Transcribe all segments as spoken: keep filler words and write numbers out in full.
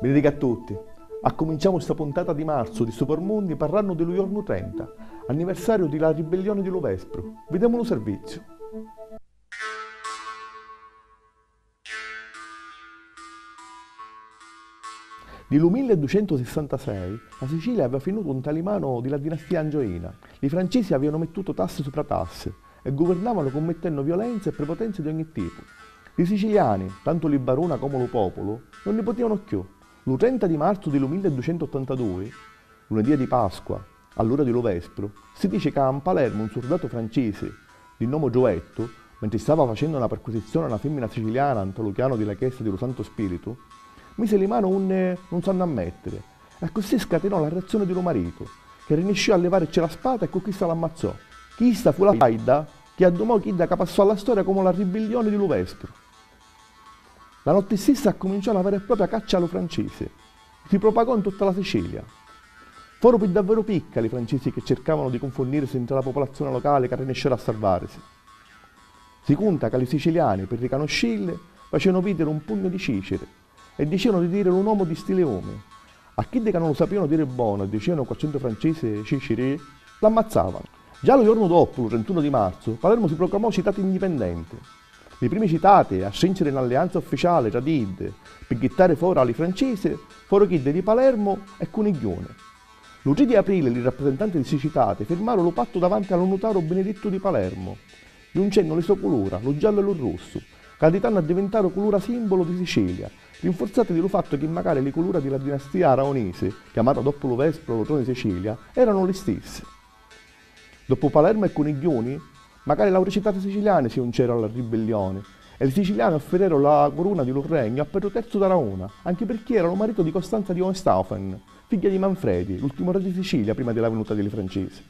Benedica a tutti. Accuminciamu sta puntata di marzu di Supermundi parrannu di lu jornu trenta, anniversariu di la ribellioni di lu Vespru. Videmu lu serviziu. Di lu milleducentusissantasei la Sicilia avia finutu nta li manu di la dinastia Angioina. Li Francisi avianu mittutu tassi supra tassi e guvirnavanu cummittennu violenza e prepotenza di ogni tipu. Li Siciliani, tantu li baruna comu lu populu, nun ni putianu cchiù. Lu trenta di marzu di lu milleducentuottantadui, lunedì di Pasqua, all'ura di lu vespru, si dici ca 'n Palermu un surdatu francisi, di nomu Giuettu, mentri stava facennu na perquisizioni a na fimmina siciliana nta lu chianu di la chiesa di lu Santu Spiritu, misi li manu unni nun s'hannu a mettiri, e accussì scatinò la reazzioni di lu maritu, chi riniscìu a livaricci la spata e cu chista l'ammazzò. Chista fu la faidda chi addumò chidda ca passò a la storia comu la ribbillioni di lu vespru. La notti stissa accuminciò na vera e propria caccia a lu francisi. Si propagò in tutta la Sicilia. Foru pi davveru picca li francisi chi circavanu di cunfunnirisi ntra la pupulazzioni locali ca riniscieru a sarvarisi. Si cunta ca li siciliani, pi ricanuscilli, facianu vidiri un pugnu di ciciri e dicianu di diri lu nomu di sti liumi. A chiddi ca nun lu sapianu diri bonu e dicianu cu accentu francisi ciciri, l'ammazzavanu. Già lu jornu doppu, lu trentunu di marzu, Palermu si proclamò citati indipendenti. Li primi citati a strinciri n'allianza ufficiali tra di iddi, pi jittari fora a li francisi, foru chiddi di Palermu e Cunigghiuni. Lu tri di aprili li rapprisentanti di sti citati firmaru lu pattu davanti a lu nutaru Binidittu di Palermu, juncennu li so culura, lu giallu e lu russu, ca di tannu addivintaru culura simbulu di Sicilia, rinfurzati di lu fattu chi macari li culura di la dinastia aragonisi, chiamata doppu lu vespru lu tronu di Sicilia, eranu li stissi. Doppu Palermu e Cunigghiuni, macari l'autri citati siciliani si junceru a la ribbillioni, e li siciliani offireru la curuna di lu regnu a Petru terzu d'Arauna, anchi pirchì era lu maritu di Costanza di Hohenstaufen, figghia di Manfredi, l'ultimu re di Sicilia prima di la vinuta di li francisi.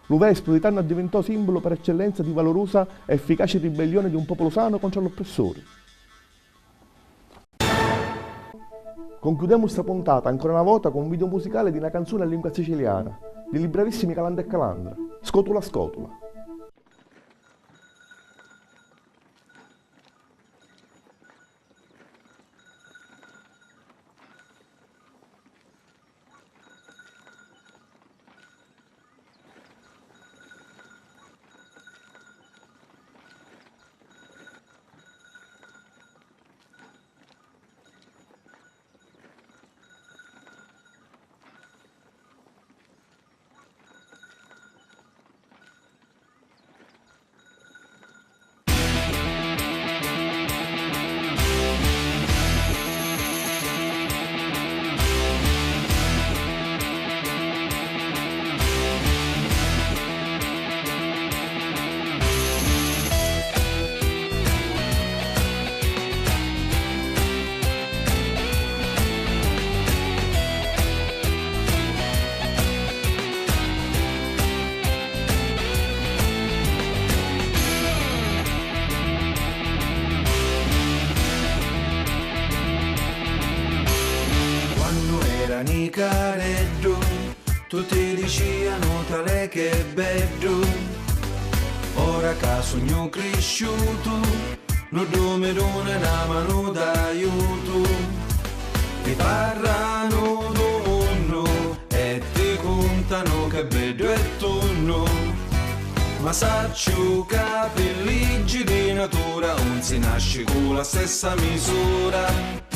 Lu vespru di tannu addivintò simbulu per eccellenza di valurusa e efficaci ribbillioni di un populu sanu contra l'oppressuri. Concludemu sta puntata ancora na vota cu un video musicali di na canzuni a lingua siciliana di li bravissimi Calandra e Calandra, Scotula Scotula. Quannu era nicareddu, tutti dicianu: "Talè che beddu!" Ora ca sugnu crisciutu, nuddu mi duna na manu d'aiutu. Ti parranu dû munnu e ti cuntanu che beddu è tunnu. Ma sacciu ca pi liggi di natura un si nasci cu la stessa misura.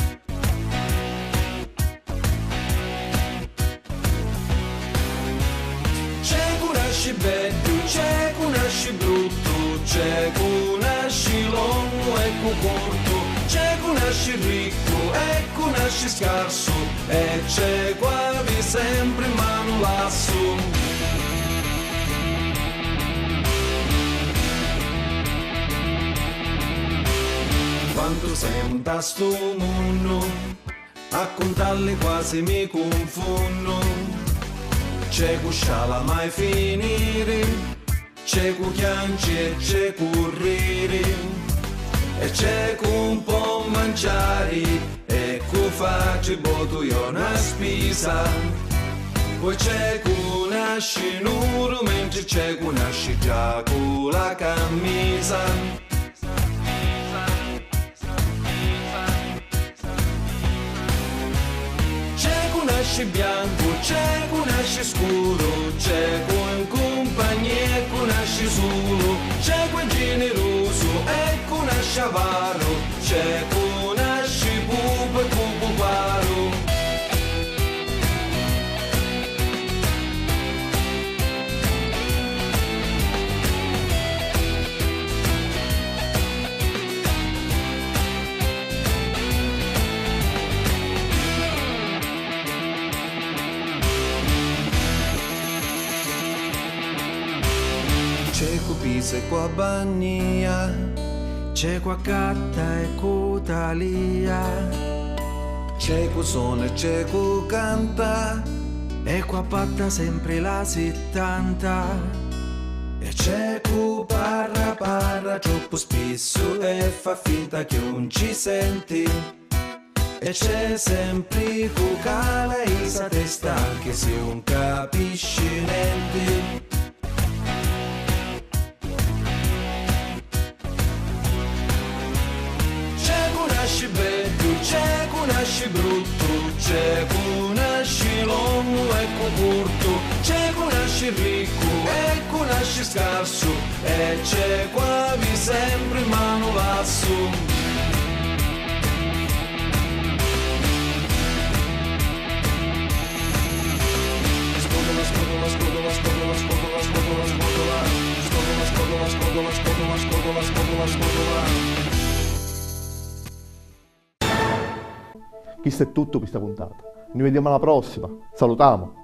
C'è cu nasci beddu, c'è cu nasci bruttu, c'è cu nasci longu e cu curtu, c'è cu nasci riccu e cu nasci scarsu, e c'è cu avi sempri manu lassu. Quantu semu nta stu munnu, a cuntalli quasi mi cunfunnu. C'è cu sciala mai finiri, c'è cu chianci e c'è cu riri, e c'è cu un po' manciari e cu fa tri botu iò na spisa. Poi c'è cu nasci nuru, mentri c'è cu nasci già cu la cammisa. C'è cu nasci biancu, c'è cu nasci scuru, c'è cu in cumpagnia e cu nasci sulu, c'è cu è ginirusu e cu nasci avaru, c'è cu nasci pupu e cu puparu. C'è cu pisa e cu abbannia, c'è cu accatta e cu talia, c'è cu sona e c'è cu canta, e cu appatta sempri la sittanta, e c'è cu parra parra troppu spissu e fa finta chi 'un ci senti. E c'è sempri cu cala i sa testa anche si 'un capisci nenti. C'è cu nasci beddu, c'è cu nasci bruttu, c'è cu nasci longu e cu curtu, c'è cu nasci riccu e cu nasci scarsu, e c'è cu avi sempri manu lassu. Chistu è tuttu pi sta puntata. Ni videmu a la prossima. Salutamu!